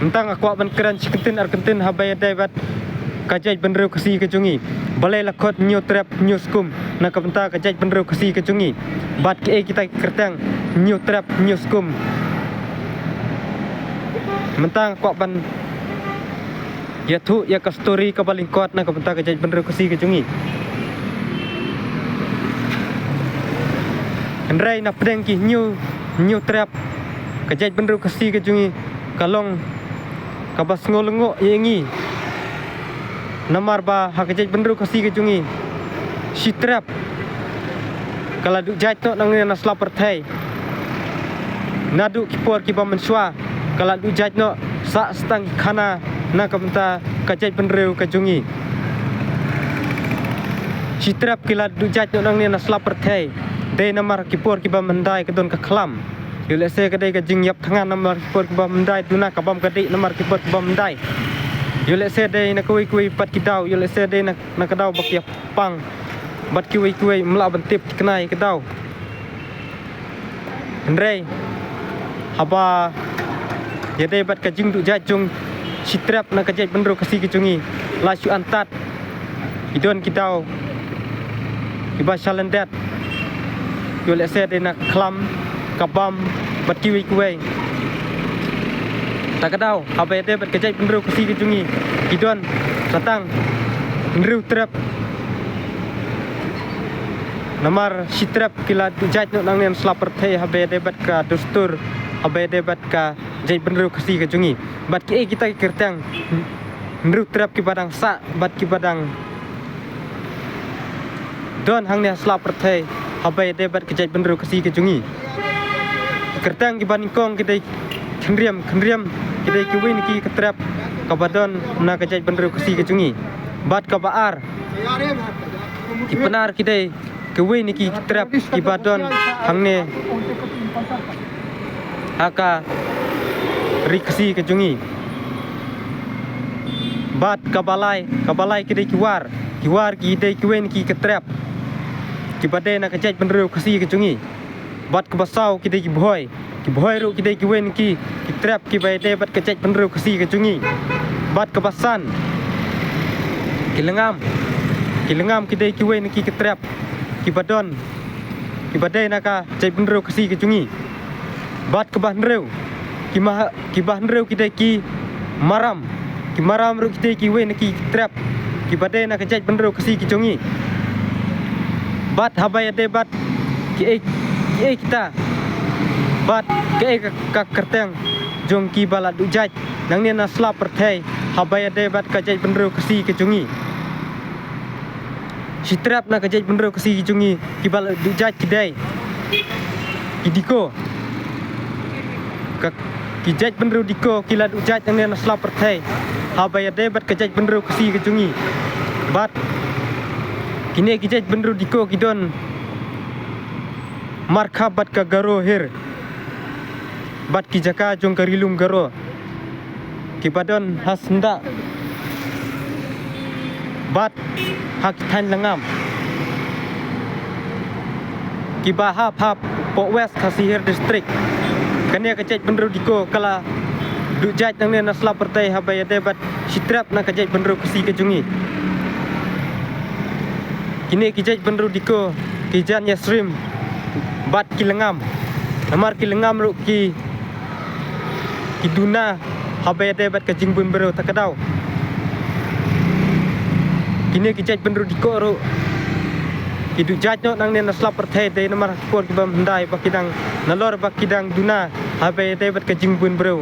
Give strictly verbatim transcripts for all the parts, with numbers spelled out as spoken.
Mynta nga kwah ban kren shi kyntien ar kyntien haba ïadei bad ka jaitbynriew Khasi ka jong ngi. Balei la khot Hynñiewtrep Hynñiewskum na ka bynta ka jaitbynriew Khasi ka jong ngi? Bad kiei kita ki kyrteng Hynñiewtrep Hynñiewskum? Mynta nga kwah ban ïathuh ïa ka story kaba lyngkot na ka bynta ka jaitbynriew Khasi ka jong ngi. Hynrei na pdeng ki hynñiew, Hynñiewtrep, ka jaitbynriew Khasi ka jong ngi ka long kaba sngewlyngngoh ïa ngi. Namar ba ha ka jaitbynriew Khasi ka jong ngi, shitrep ka la duh jait noh nangne na sla pyrthei. Naduh ki por kiba mynshuwa ka la duh jait noh sah shi tang ki khana na ka bynta ka jaitbynriew ka jong ngi. Shitrep ki la duh jait noh nangne na sla pyrthei. Dei namar ki por kiba myndai ka don ka khlam. Ïoh lehse ka dei ka jingïap thngan namar ki por kiba myndai duna ka bam ka dih namar ki por kiba myndai. Ïoh lehse dei na kawei kawei pat ki daw, ïoh lehse dei na, na ka daw ba ki ïa pang. Bad kiwei kiwei ym lah ban tip thikna ïa ka daw. Hynrei haba ïadei bad ka jingduh jait jong shitrep na ka jaitbynriew Khasi ka jong ngi, la shu antad ki don ki daw kiba shalyndet. Ïoh lehse dei na ka khlam, ka bam bad kiwei kiwei. Ta ka daw haba ïadei bad ka jaitbynriew Khasi ka jong ngi, ki don sa tang hynriew trep. Namar shitrep ki la duh jait noh nangne na sla pyrthei haba ïadei bad ka dustur, haba ïadei bad ka jaitbynriew Khasi ka jong ngi. Bad kiei kita ki kyrteng hynriew trep kiba dang sah bad kiba dang don hangne ha sla pyrthei haba ïadei bad ka jaitbynriew Khasi ka jong ngi? Ki kyrteng kiba nyngkong ki dei khynriam, khynriam ki dei kiwei na ki kyrteng kaba don na ka jaitbynriew Khasi ka jong ngi. Bad kaba ar, ki Pnar ki dei kiwei na ki kyrteng kiba don hangne ha ka ri Khasi ka jong ngi. Bad kaba lai, kaba lai ki dei ki War, ki War ki dei kiwei na ki kyrteng kiba dei na ka jaitbynriew Khasi ka jong ngi. Bad kaba saw ki dei ki Bhoi, ki Bhoi ruh ki dei kiwei na ki kyrteng kiba ïadei bad ka jaitbynriew Khasi ka jong ngi. Bad kaba san, ki Lyngngam, ki Lyngngam ki dei kiwei na ki kyrteng kiba don, kiba dei na ka jaitbynriew Khasi ka jong ngi. Bad kaba hynriew, ki ma, kiba hynriew ki dei ki Maram, ki Maram ruh ki dei kiwei na ki kyrteng kiba dei na ka jaitbynriew Khasi ka jong ngi. Bad haba ïadei bad kiei, kiei kita, bad kiei ka, ka kyrteng jong kiba la duh jait nangne na sla pyrthei haba ïadei bad ka jaitbynriew Khasi ka jong ngi. Shitrep na ka jaitbynriew Khasi ka jong ngi kiba la duh jait ki dei ki Diko. Ka, ki jaitbynriew Diko ki la duh jait nangne na sla pyrthei haba ïadei bad ka jaitbynriew Khasi ka jong ngi. Bad kine ki jaitbynriew Diko ki don markhap bad ka Garo Hill bad ki jaka jong ka Ri Lum Garo kiba don ha Syndah bad ha ki thaiñ Lyngngam kiba hap ha Pok West Khasi Hills District. Kane ka jaitbynriew Diko ka la duh jait nangne na sla pyrthei haba ïadei bad shitrep na ka jaitbynriew Khasi ka jong ngi. Kine ki jaitbynriew Diko ki jan ïasyriem bad ki Lyngngam. Namar ki Lyngngam ruh ki, ki duna haba ïadei bad ka jingbun briew. Ta ka daw kine ki jaitbynriew Diko ruh ki duh jait noh nangne na sla pyrthei dei namar ha ki por kiba myndai ba ki dang, nalor ba ki dang duna haba ïadei bad ka jingbun briew.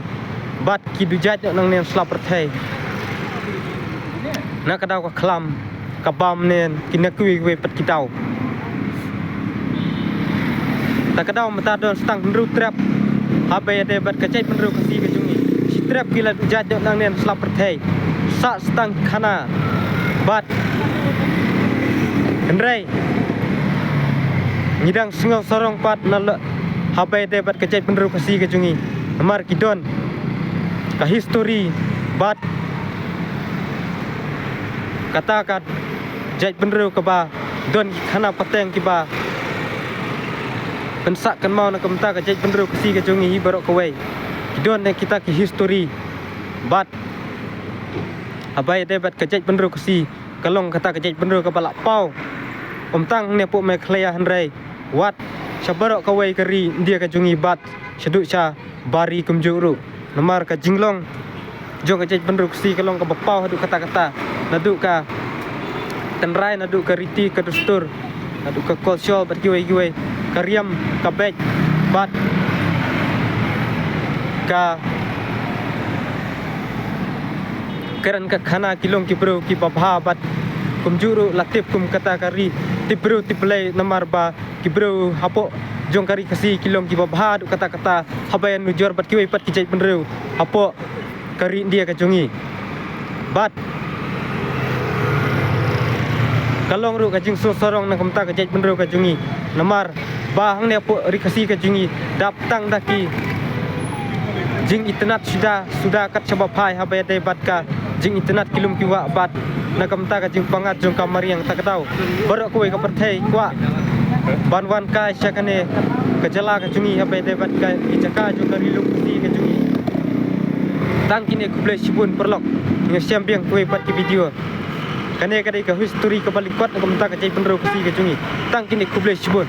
Bad ki duh jait noh nangne na sla pyrthei na ka daw ka khlam, ka bam ne kine kiwei kiwei pat ki daw. Ta ka daw mynta don sa tang hynriew trep haba ïadei bad ka jaitbynriew Khasi ka jong ngi. Shitrep ki la duh jait noh nangne na sla pyrthei, sah sa tang khana. Bad hynrei ngi dang sngew sarong pat na la haba ïadei bad ka jaitbynriew Khasi ka jong ngi. Namar ki don ka history bad kata ka jaitbynriew kaba don ki khana pateng kiba pynsah kynmaw na ka bynta ka jaitbynriew Khasi ka jong ngi hi baroh kawei. Ki don ne kita ki history Bad haba ïadei bad ka jaitbynriew Khasi, ka long kata ka jaitbynriew kaba la paw, ym tang hangne hapoh Meghalaya hynrei wat sha baroh kawei ka ri India ka jong ngi bad shaduh sha bar ri kumjuh ruh. Namar ka jinglong jong ka jaitbynriew Khasi ka long kaba paw haduh katta katta, naduh ka tynrai, naduh ka riti ka dustur, naduh ka kolshor bad kiwei kiwei, ka riam, ka beit bad ka kren ka khana, ki long ki briew kiba bha bad kumjuh ruh la tip kum kata ka ri tip briew tip Blei, namar ba ki briew hapoh jong ka ri Khasi ki long kiba bha haduh katta katta haba ïanujor bad kiwei pat ki jaitbynriew hapoh ka ri India ka jong ngi. Bad ka long ruh ka jingsngewsarong na ka bynta ka jaitbynriew ka jong ngi, namar ba hangne hapoh ri Khasi ka jong ngi dap tang da ki jingitynnad suda suda kat shaba phai haba ïadei bad ka jingitynnad ki lum ki wah bad na ka bynta ka jingpyngngad jong ka mariang. Ta ka daw baroh kawei ka pyrthei kwah ban wan kai sha kane ka jylla ka jong ngi haba ïadei bad ka ki jaka jong ka ri lum Khasi ka jong ngi. Tang kine, khublei shibun paralok, ngin ïashem biang kawei pat ki video. Kane ka dei ka history kaba lyngkot na ka bynta ka jaitbynriew Khasi ka jong ngi. Tang kine, khublei shibun.